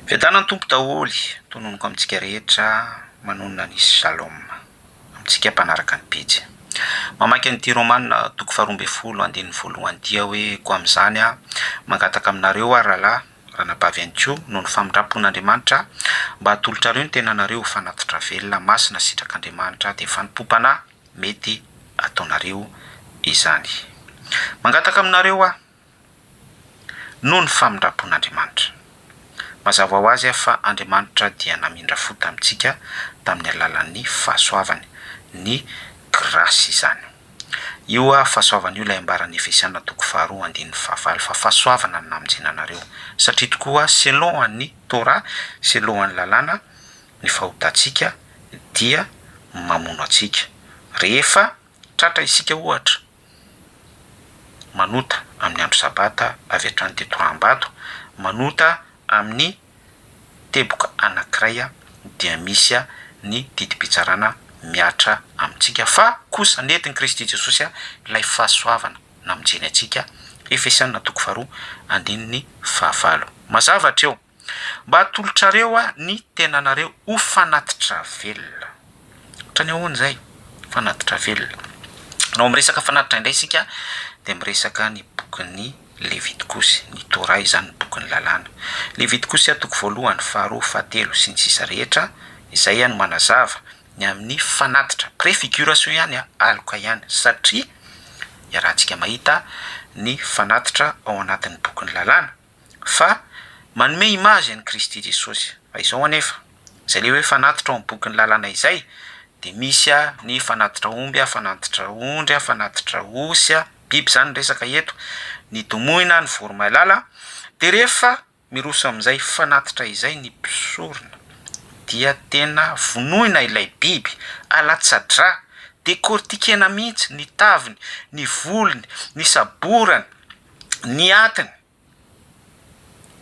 Fiadanan'ny Tompo daholo, tononiko amintsika rehetra manonona ny Shalom amintsika mpanaraka ny pejy. Mamaky an'ity Romana toko faharoa ambin'ny folo andininy voalohany ity aho hoe koa amin'izany aho mangataka aminareo aho rahalahy, ranabavy ihany koa, noho ny famindram-pon'Andriamanitra, mba hatolotrareo ny tenanareo ho fanatitra velona, masina, sitrak'Andriamanitra, dia fanompoam-panahy mety ataonareo izany. Mangataka aminareo aho. noho ny famindram-pon'Andriamanitra. Mazava ho azy fa Andriamanitra dia namindra fo tamintsika tamin'ny alalan'ny fahasoavany, ny grâce izany. Io fahasoavana io ilay ambaran'ny Efesiana toko faharoa andininy fahavalo fa fahasoavana no namonjena anareo, satria tokoa selon an'ny Torah, selon an'ny lalàna, ny fahotantsika dia mamono antsika. Rehefa tratra isika ohatra manota amin'ny andro sabata avy hatrany dia toraham-bato, manota amin'ny teboka anankiray dia misy ny didim-pitsarana mihatra amintsika fa kosa nentin'i Kristy Jesosy ilay fahasoavana namonjeny antsika, Efesiana toko faharoa andininy fahavalo. Mazava hatreo. Mba atolotrareo ny tenanareo ho fanatitra velona. Ohatran'ny ahoana izay? Fanatitra velona. Raha miresaka fanatitra indray isika dia miresaka ny bokin'ny Levitikosy, ny Torah izany, ny bokin'ny lalàna. Levitikosy toko voalohany, faharoa, fahatelo sy ny sisa rehetra, izay no manazava ny amin'ny fanatitra, préfiguration ihany, aloka ihany, satria iarahantsika mahita ny fanatitra ao anatin'ny bokin'ny lalàna. fa manome image an'i Kristy Jesosy. Fa izao anefa, izay le hoe fanatitra ao amin'ny bokin'ny lalàna izay dia misy ny fanatitra omby, fanatitra ondry, fanatitra osy, biby izany ny resaka eto, ny domohina, ny voromailala, dia rehefa miroso amin'izay fanatitra izay ny mpisorona dia tena vonoina ilay biby, alatsa-drà, decortiquena mihitsy ny taviny, ny volony, ny saborany, ny atiny,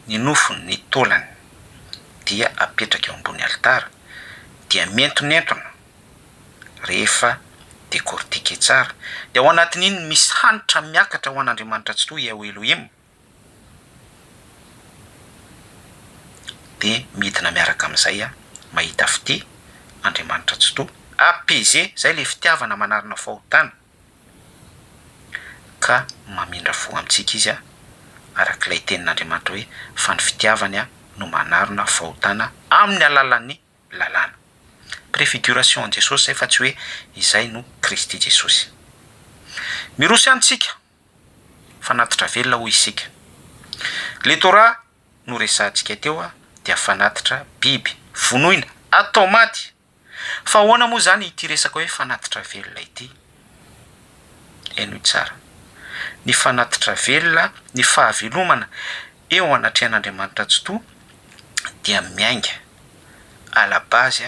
ny nofony, ny taolany dia apetraka eo ambony alitara, dia mientonentona rehefa décortiquer tsara, dia ao anatin'iny misy hanitra miakatra ho an'Andriamanitra Tsitoha, Yahweh Elohim, dia midina miaraka amin'izay mahita fitia Andriamanitra Tsitoha, apaiser, izay ilay fitiavana manarina fahotana. ka mamindra fo amintsika Izy araka ilay tenin'Andriamanitra hoe fa ny fitiavany no manarona fahotana amin'ny alalan'ny lalàna. Préfiguration an'i Jesosy izay fa tsy hoe izay no Kristy Jesosy. Miroso ihany tsika, fanatitra velona hoy isika. Le Torah noresahantsika teo dia fanatitra biby vonoina atao maty Fa ahoana moa izany ity resaka hoe fanatitra velona ity? Henoy tsara. Ny fanatitra velona, ny fahavelomana eo anatrehan'Andriamanitra Tsitoha dia miainga à la base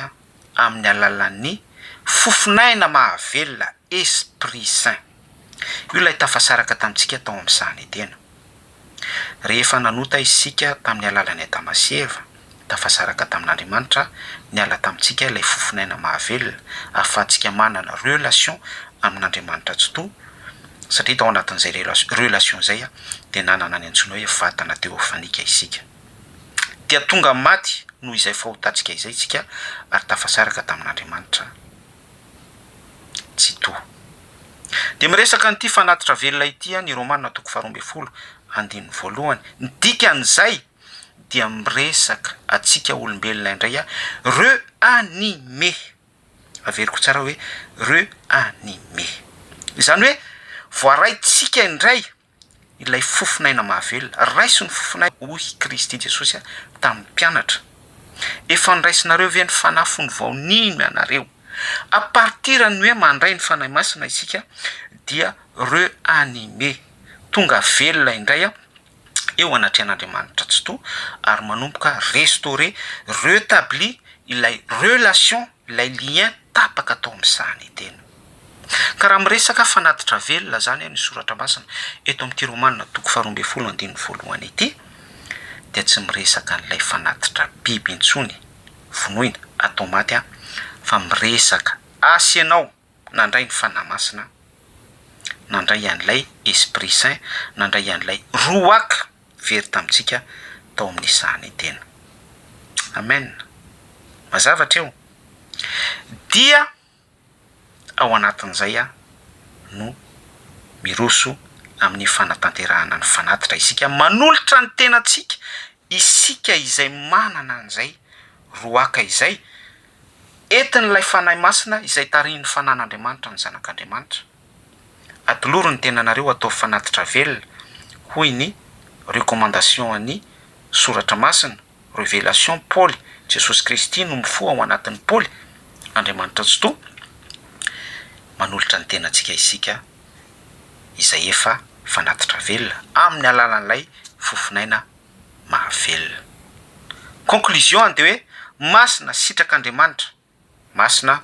amin'ny alalan'ny fofon'aina mahavelona, Esprit Saint. Io ilay tafasaraka tamintsika tao amin'ny sahan'i Edena. Rehefa nanota isika tamin'ny alalan'i Adama sy Eva, tafasaraka tamin'Andriamanitra, niala tamintsika ilay fofon'aina mahavelona, ahafahantsika manana relation amin'Andriamanitra Tsitoha, satria tao anatin'izay relation izay dia nanana ny antsoina hoe vatana teofanika isika. Dia tonga maty noho izay fahotantsika izay isika ary tafasaraka tamin'Andriamanitra. Tsitoha. Dia miresaka an'ity fanatitra velona ity ny Romana toko faharoa ambin'ny folo andininy voalohany. Ny dikan'izay dia miresaka antsika olombelona indray re-animé. Averiko tsara hoe re-animé. Izany hoe voaraintsika indray ilay fofon'aina mahavelona. Raiso ny fofon'aina, hoy Kristy Jesosy tamin'ny mpianatra. Efa noraisinareo ve ny Fanahy fony vao nino ianareo? À partir ny hoe mandray ny Fanahy Masina isika dia re-animé, tonga velona indray eo anatrehan'Andriamanitra Tsitoha ary manomboka restaurer, retabli ilay relation, ilay lien tapaka tao amin'ny sahan'i Edena. Ka raha miresaka fanatitra velona izany ny Soratra Masina eto amin'ity Romana toko faharoa ambin'ny folo andininy voalohany ity dia tsy miresaka an'ilay fanatitra biby intsony vonoina atao maty fa miresaka asy ianao nandray ny Fanahy Masina, nandray an'ilay Esprit Saint, nandray an'ilay Ruach very tamintsika tao amin'ny sahan'i Edena. Amen. Mazava hatreo. Dia ao anatin'izay no miroso amin'ny fanatanterahana ny fanatitra isika, manolotra ny tenantsika isika izay manana an'izay roaka izay, entin'ilay Fanahy Masina izay tarihin'ny Fanan'Andriamanitra ny Zanak'Andriamanitra. Atolory ny tenanareo ataovy fanatitra velona, hoy ny recommandation an'ny Soratra Masina. Revelation Paoly, Jesosy Kristy no mifoha ao anatin'i Paoly, Andriamanitra Tsitoha, manolotra ny tenantsika isika izay efa fanatitra velona amin'ny alalan'ilay fofon'aina mahavelona. Conclusion dia hoe masina sitrak'Andriamanitra. Masina,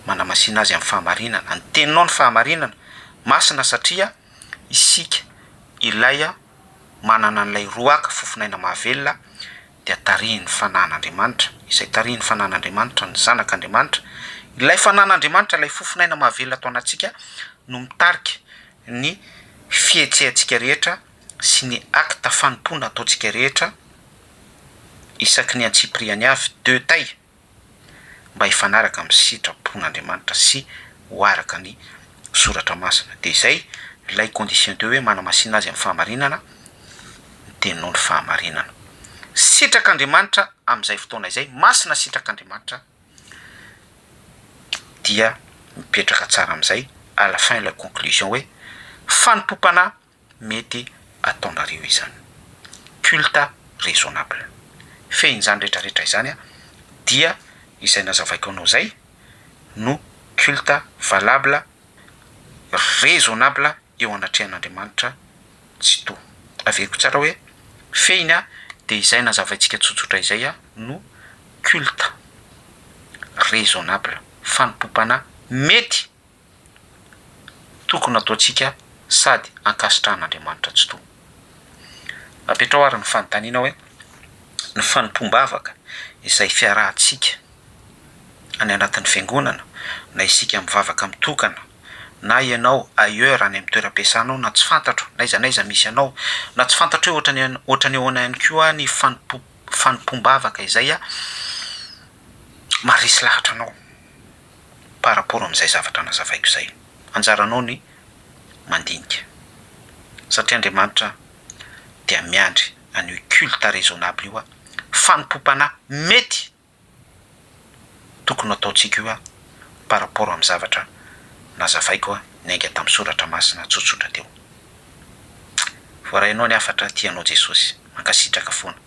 manamasina azy amin'ny fahamarinana. Ny teninao ny fahamarinana. Masina satria isika ilay manana an'ilay roaka fofon'aina mahavelona dia tarihin'ny Fanahin'Andriamanitra. Izay tarihin'ny Fanahin'Andriamanitra, ny Zanak'Andriamanitra. Ilay Fanahin'Andriamanitra, ilay fofon'aina mahavelona ato anatintsika no mitarika ny fihetsehantsika rehetra sy ny acte fanompoana ataontsika rehetra isaky ny antsipiriany avy, de taille, mba hifanaraka amin'ny sitrapon'Andriamanitra sy ho araka ny Soratra Masina. Dia izay ilay condition teo hoe manamasina azy amin'ny fahamarinana, ny teninao ny fahamarinana. Sitrak'Andriamanitra amin'izay fotoana izay, masina sitrak'Andriamanitra dia mipetraka tsara amin'izay à la fin ilay conclusion hoe fanompoam-panahy mety ataonareo izany. Culte raisonnable. Fehin'izany rehetra rehetra izany dia izay nazavaiko anao izay no culte valable, raisonnable eo anatrehan'Andriamanitra Tsitoha. Averiko tsara hoe fehiny dia izay nazavaintsika tsotsotra izay no culte raisonnable, fanompoam-panahy mety. tokony hataontsika sady ankasitrahan'Andriamanitra Tsitoha. Apetraho àry ny fanontaniana hoe, Ny fanompoam-bavaka izay fiarahantsika any anatin'ny fiangonana, na isika mivavaka mitokana, na ianao ailleurs any amin'ny toeram-piasanao, na tsy fantatro n'aiza n'aiza misy anao, na tsy fantatro hoe ohatran'ny ohatran'ny ahoana ihany koa ny fanompo- fanompoam-bavaka izay maharesy lahatra anao. par rapport amin'izay zavatra nazavaiko izay. Anjaranao ny mandinika. Satria Andriamanitra dia miandry an'io culte raisonnable io, fanompoam-panahy mety tokony hataontsika io par rapport amin'ny zavatra nazavaiko niainga tamin'ny soratra masina tsotsotra teo. Voarainao ny hafatra, tia anao Jesosy. Mankasitraka foana.